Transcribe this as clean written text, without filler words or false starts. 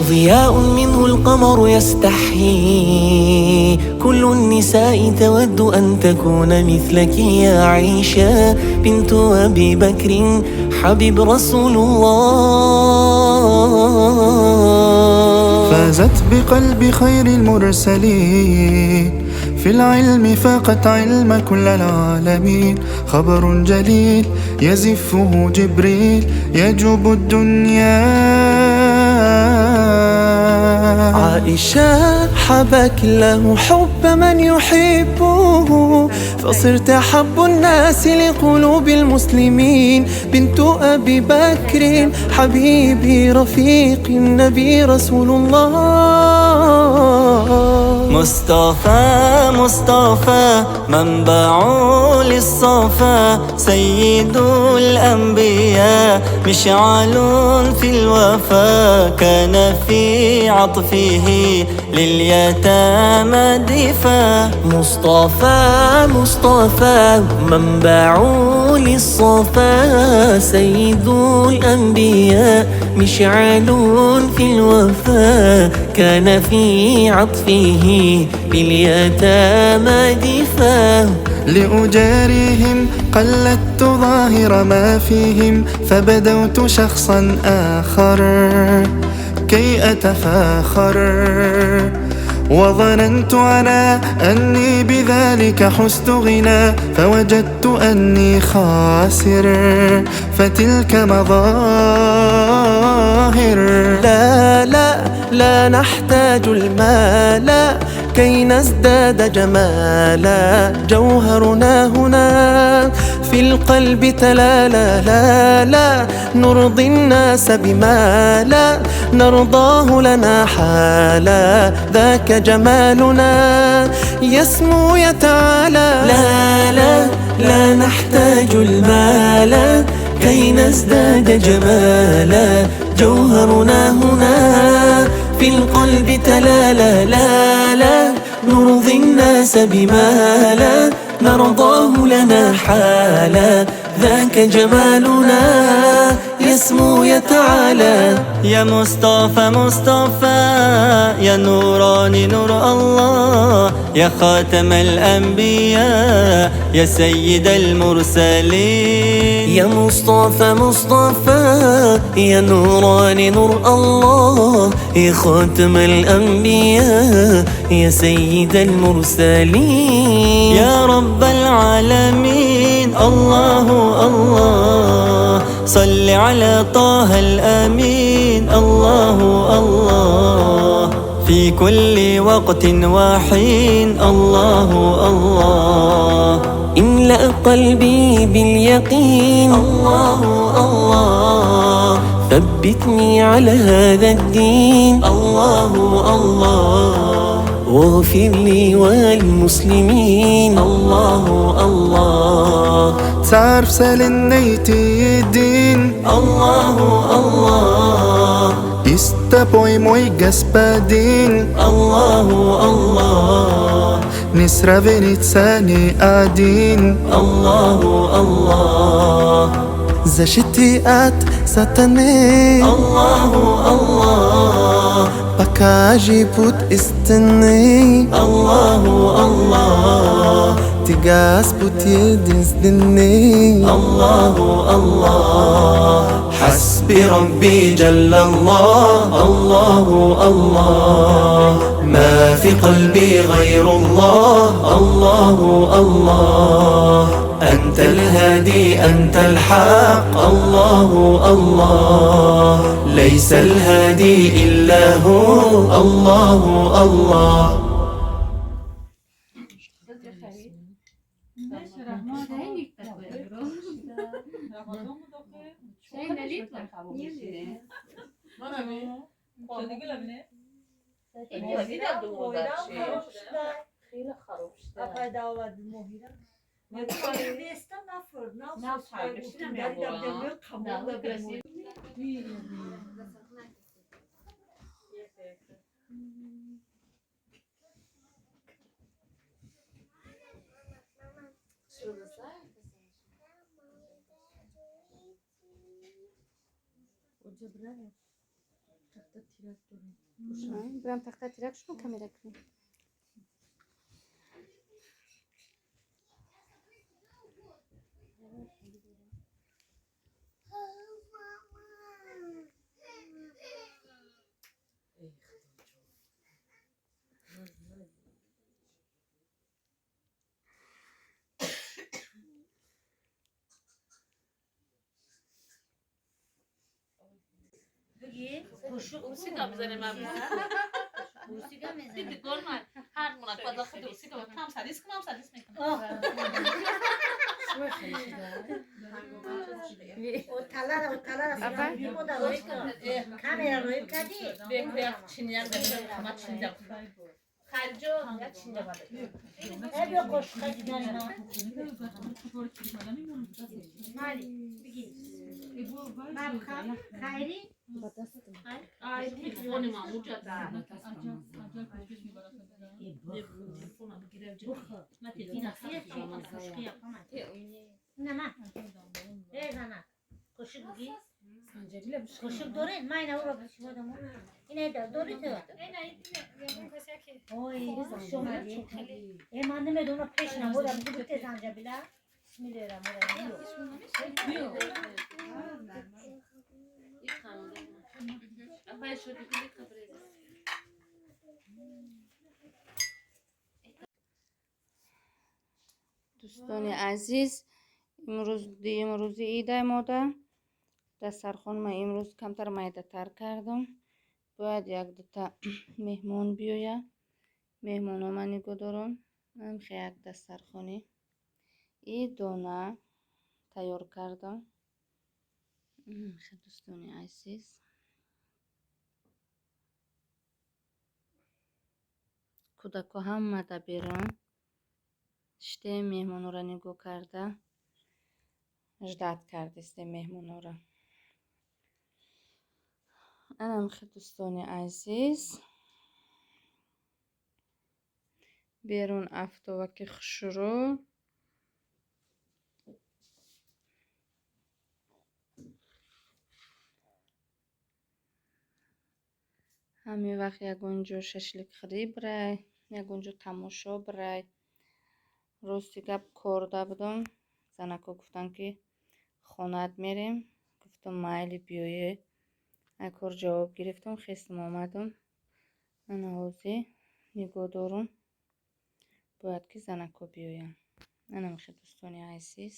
ضياء منه القمر يستحيي، كل النساء تود أن تكون مثلك يا عائشة بنت أبي بكر حبيب رسول الله. فازت بقلب خير المرسلين، في العلم فاقت علم كل العالمين. خبر جليل يزفه جبريل يجوب الدنيا. عائشة حبك له حب من يحبه، فصرت أحب الناس لقلوب المسلمين. بنت أبي بكر حبيبي رفيق النبي رسول الله. مصطفى مصطفى منبع للصفا، سيد الأنبياء مشعل في الوفا، كان في عطفه لليتامى دفا. مصطفى مصطفى منبع للصفا، سيد الأنبياء مشعل في الوفا، كان في عطفه لليتامى دفا. لأجاريهم قلدت ظاهر ما فيهم، فبدوت شخصا آخر كي أتفاخر، وظننت أنا أني بذلك حزت غنى، فوجدت أني خاسر فتلك مظاهر. لا لا لا نحتاج المال كي نزداد جمالا، جوهرنا هنا في القلب تلالا. لا لا نرضي الناس بما لا نرضاه لنا حالا، ذاك جمالنا يسمو يتعالى. لا لا لا نحتاج المال كي نزداد جمالا، جوهرنا هنا في القلب تلالا. لا لا نرضي الناس بما لا نرضاه لنا حالا، ذاك جمالنا يسمو يتعالى. يا مصطفى مصطفى يا نوراني نور الله، يا خاتم الأنبياء يا سيد المرسلين. يا مصطفى مصطفى يا نوراني نور الله، يا خاتم الأنبياء يا سيد المرسلين. يا رب العالمين الله الله، صل على طه الأمين. الله الله في كل وقت وحين. الله الله املأ قلبي باليقين. الله الله ثبتني على هذا الدين. الله الله واغفر لي والمسلمين. الله الله تعرف سالنيتي الدين. الله الله Истапой мой господин. الله الله Не сравнится ни один. الله الله Защити от сатаны. الله الله Покажи путь истины. الله الله Ты Господь единственный. الله الله حسبي ربي جل الله. الله الله ما في قلبي غير الله. الله الله أنت الهادي أنت الحق. الله الله ليس الهادي إلا هو. الله الله. Брам тахта тирак шумо камера кунем. Дӯстони азиз, имрӯз дуюм рӯзи идай мода. Дастархон ма имрӯз камтар майдатар кардам. Бояд як дута меҳмон биёя. Меҳмоно ман нигоҳ дорам. Ҳамхе як дастархони идона тайёр кардам. Дӯстони азиз, кӯдако ҳама да берун шитем, меҳмонора нигоҳ карда, ждать кардистем меҳмонора. Анамхе дӯстони азиз, берун афтоваки хушрӯ. Ҳамин вақт ягон ҷо шашлик хӯрӣ бирай, ягон ҷо тамошо бирай. Рости гап корда будам. Занако гуфтанд, ки хонат мерем. Гуфтам майли биёе. Ай кор ҷавоб гирифтам, хестам омадам. Ана ҳозир нигоҳ дорум. Бояд ки занако биёянд. Анамхе дӯстони азиз.